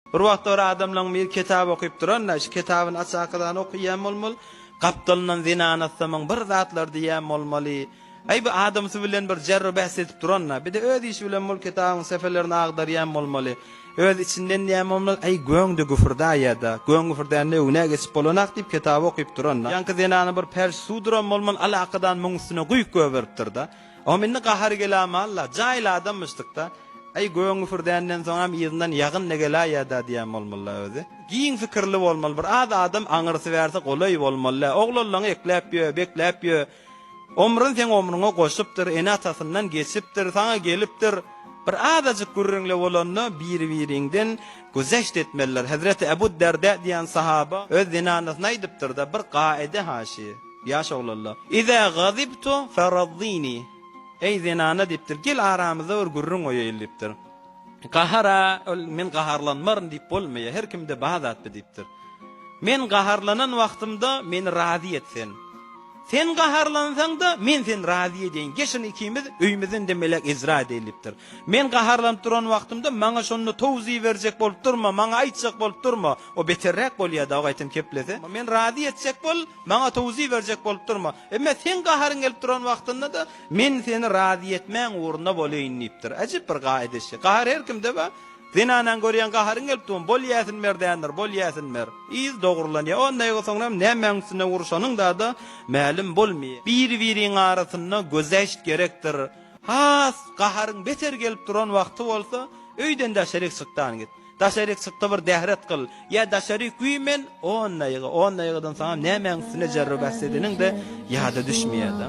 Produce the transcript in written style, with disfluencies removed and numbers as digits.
Bir wagtlar adamlaň biri ketap okyp duranda, şu ketabyny açakazany okyýan bolmaly, gapdalyndan zenanassamyň bir zatlar diýýän bolmaly. Aý bu adamsy bilen bir jerru-bäs edip duranda, bir-de öz işi bilen bol kitabyň sefelerini agdarýan bolmaly. Öz içinden diýýän bolmaly, aý göň-de güfürdaýýa-da, göň güfürdände öňüne geçip bolanak diýip ketaby okyp duranda, ýaňky zenana bir perş suw duran bolmaly, alakadan muň üstüne guýup goýberipdir-de. Oňam indi gahary gelämalla, jaýyl adammyşdyk-da. Aý, gögüň güpürdänden soňam yzyndan ýagyn-da geläýýä-dä diýýän bolmaly-la özi. Giň pikirli bolmaly, bir az adam aňyrsy-bärsi golaý bolmaly-la. Oglanlaňy ekläp ýö, bekläp ýö. Omrun seň omruňa goşupdyr, ene-atasyndan geçipdir, saňa gelipdir. Bir azajyk gürrüňle bolanda biri-biriňden güzeşt etmelidir. Hezreti Ebu Derdä diýen sahaba öz zenanasyna aýdypdyr-da, bir gaede-ha şi, ýaş oglanlar. Izä gazibtu ferazzini. Eý, zenana diýipdir, gel aramyzda bir gürrüň goýaýyl diýipdir. Gahar-a, ol men gaharlanmaryn diýip bolmaýar, her kimde bar zat bu diýipdir. Men gaharlanan wagtymda meni razy et sen. Sen gaharlansaň-da, men seni razy edeýin. Gel şuny ikimiz öýümizde indi melek icra edeýli diýipdir. Men gaharlanyp duran wagtymda maňa şonda towzi berjek bolup durma, maňa aýtjak bolup durma. O beterräk bolýar-da, o gaýtam keplese. Men razy etjek bol, maňa towzi berjek bolup durma. Emma seň gaharyň gelip duran wagtynda-da, men seni razy etmäň ugrunda boleýin diýipdir. Äjip bir gaýda şi. Gahar her kimde bar. Zenanaň görýän gaharyň gelip dur, bol ýäsin ber dändir, bol ýäsin ber. Yz dogrulanýar. Ondaýga soňram nämäň üstünde urşanyň-da-da mälim bolmaýar. Biri-biriň arasynda gözeşt gerekdir. Has gaharyň beter gelip duran wagty bolsa, öýden daşaryk çykdan git. Daşaryk çykda bir dähret kyl, ýa daşaryk güýmen, ondaýga, ondaýgadan saňa nämäň üstüne jerre bäs edeniň-de ýada düşmeýär-de.